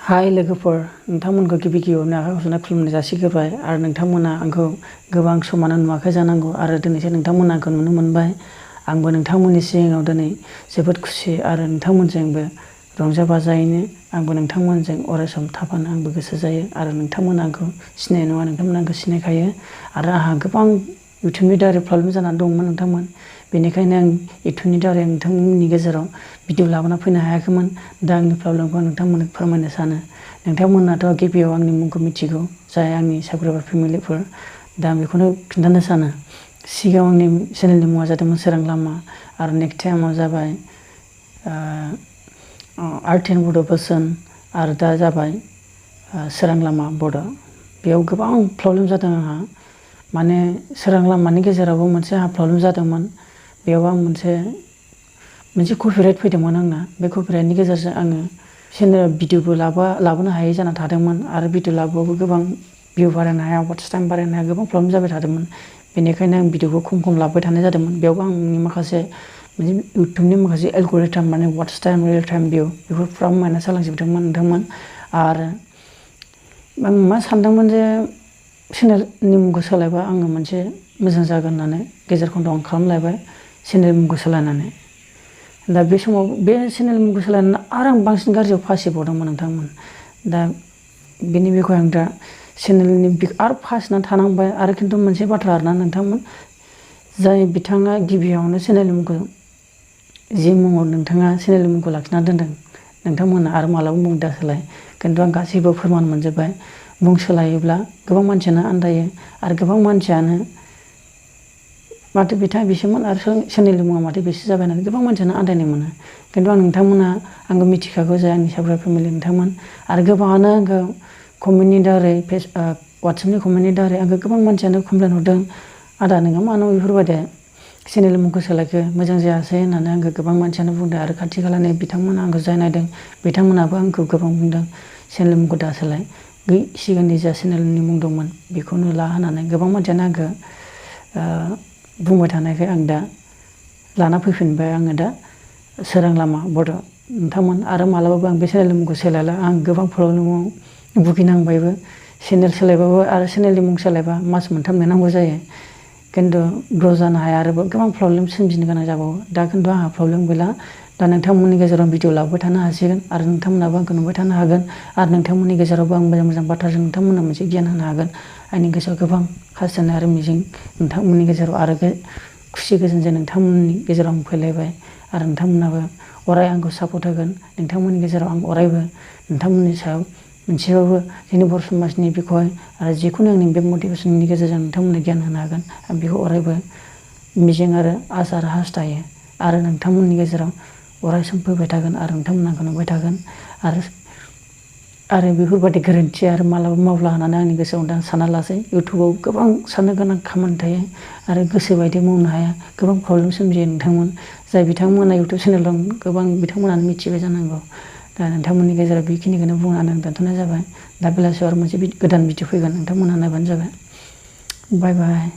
हाय लोगोफोर, नोंथांमोनखौ गिबि गिबियावनो आखाइ हमना खुलुमनाय जासिग्रोबाय आरो नोंथांमोना आंखौ गोबां समानो नुवाखै जानांगौ आरो दिनैसो नोंथांमोना आंखौ नुनो मोनबाय। आंबो नोंथांमोननि सिगाङाव दिनै जोबोद खुसि आरो नोंथांमोनजोंबो रंजा बाजायैनो आंबो नोंथांमोनजों अरायसम थाफानो आंबो गोसो जायो आरो नोंथांमोना आंखौ सिनाय नङा, नोंथांमोना आंखौ सिनायखायो आरो आंहा गोबां इउटुबनि दारै प्रब्लेम जानानै दंमोन नोंथांमोन। बेनिखायनो आं इउटुबनि दारै नोंथांमोननि गेजेराव भिडिअ लाबोना फैनो हायाखैमोन। दा आंनि प्रब्लेमखौ नोंथांमोननो फोरमायनो सानो। नोंथांमोनाथ' गिबियाव आंनि मुंखौ मिथिगौ, जाय आंनि साबस्क्राइबार फेमिलिफोर। दा आं बेखौनो खिन्थानो सानो। सिगाङाव आंनि चेनेलनि मुङा जादोंमोन सोरां लामा आरो नेक्स्ट टाइमाव जाबाय आर्ट एन्ड बड' बोसोन आरो दा जाबाय सोरां लामा बड'। बेयाव गोबां प्रब्लेम जादों आंहा। माने सोरां लामानि गेजेरावबो मोनसे आंहा प्रब्लेम जादोंमोन। बेयाव आं मोनसे कपिराइट फैदोंमोन आंना। बे कपिराइटनि गेजेरजों आङो चेनेल भिडिअबो लाबोनो हायै जाना थादोंमोन आरो भिडिअ लाबोबाबो गोबां भिउ बारायनो हाया, वाट्च टाइम बारायनो हाया, गोबां प्रब्लेम जाबाय थादोंमोन। बेनिखायनो आं भिडिअखौ खम लाबोबाय थानाय जादोंमोन। बेयावबो आंनि माखासे इउटुबनि माखासे एलगरिथम माने वाट्च टाइम, रियेल टाइम भिउ बेफोर फुरा माइनास जालांजोबदोंमोन नोंथांमोन। आरो आं मा सानदोंमोन जे चेनेलनि मुंखौ सोलायबा आङो मोनसे मोजां जागोन होननानै गेजेर खन्द'आव आं खालामलायबाय चेनेल मुंखौ सोलायनानै। दा बे समाव बे चेनेल मुंखौ सोलायनानै आरो आं बांसिन गाज्रियाव फासिबावदोंमोन नोंथांमोन। दा बेनि बिखय आं दा चेनेलनि आरो फासिनानै थानांबाय। आरो खिन्थु मोनसे बाथ्रा आरोना नोंथांमोन, जाय बिथाङा गिबियावनो चेनेलनि मुंखौ जि मुङाव नोंथाङा चेनेलनि मुंखौ लाखिना दोनदों, नोंथांमोना आरो मालाबा मुं दा सोलाय। खिन्थु आं गासैबो फोरमान मोनजोब्बाय। मुं सोलायोब्ला गोबां मानसियानो आन्दायो आरो गोबां मानसियानो माथो बिथाङा बिसोमोन आरो चेनेलनि मुङा माथो बिसो जाबाय होननानै गोबां मानसियानो आन्दायनाय मोनो। खिन्थु आं नोंथांमोना आंखौ मिथिखागौ जे आंनि साबस्क्राइबार फेमिलि नोंथांमोन। आरो गोबाङानो आंखौ कमेन्टनि दारै वाट्सएपनि कमेन्टनि दारै आंखौ गोबां मानसियानो कमप्लेन हरदों, आदा नोङो मानो बेफोरबायदि चेनेल मुंखौ सोलायखो, मोजां जायासै होननानै आंखौ गोबां मानसियानो बुंदों। आरो खाथि खालानि बिथांमोना आंखौ जाय नायदों बिथांमोनाबो आंखौ गोबां बुंदों चेनेल मुंखौ दा सोलाय, सिगांनि जा चेनेलनि मुं दंमोन बेखौनो ला होननानै गोबां मानसियानो आंखौ बुंबाय थानायखाय आं दा लाना फैफिनबाय। आङो दा सोरां लामा बड' नोंथांमोन। आरो मालाबाबो आं बे चेनेलनि मुंखौ सोलायला। आं गोबां प्रब्लेमाव भुगिनांबायबो। चेनेल सोलायबाबो आरो चेनेलनि मुं सोलायबा मास मोनथाम नेनांगौ जायो। खिन्थु ग्र' जानो हाया आरो गोबां प्रब्लेम सोमजिनो गोनां जाबावो। दा खिन्थु आंहा प्रब्लेम गैला। दा नोंथांमोननि गेजेराव भिडिअ लाबोबाय थानो हासिगोन आरो नोंथांमोनाबो आंखौ नुबाय थानो हागोन। आरो नोंथांमोननि गेजेरावबो आं मोजां मोजां बाथ्राजों नोंथांमोननो मोनसे गियान होनो हागोन। आंनि गोसोआव गोबां हास्थायनाय आरो मिजिं नोंथांमोननि गेजेराव आरो खुसि गोजोन जे नोंथांमोननि गेजेराव आं फैलायबाय आरो नोंथांमोनाबो अराय आंखौ सापर्ट होगोन। नोंथांमोननि गेजेराव आं अरायबो नोंथांमोननि सायाव मोनसेबाबो जोंनि बर' समाजनि बिखय आरो जिखुनु आंनि बे मटिभेसननि गेजेरजों नोंथांमोननो गियान होनो हागोन। आं बेखौ अरायबो मिजिं आरो आसा आरो हास्थायो आरो नोंथांमोननि गेजेराव अरायसम फैबाय थागोन आरो नोंथांमोना आंखौ नुबाय थागोन। आरो बेफोरबायदि गोरोन्थि आरो मालाबा मावला होननानै आंनि गोसोआव दा सानना लासै। इउटुबाव गोबां साननो गोनां खामानि थायो आरो गोसो बायदि मावनो हाया, गोबां प्रब्लेम सोमजियो नोंथांमोन। जाय बिथांमोना इउटुब चेनेल दं गोबां बिथांमोनानो मिथिबाय जानांगौ। दा नोंथांमोननि गेजेराव बेखिनिखौनो बुंनानै आं दोनथ'नाय जाबाय। दा बेलासियाव आरो मोनसे गोदान भिडिअ फैगोन, नोंथांमोना नायबानो जाबाय। बाय बाय।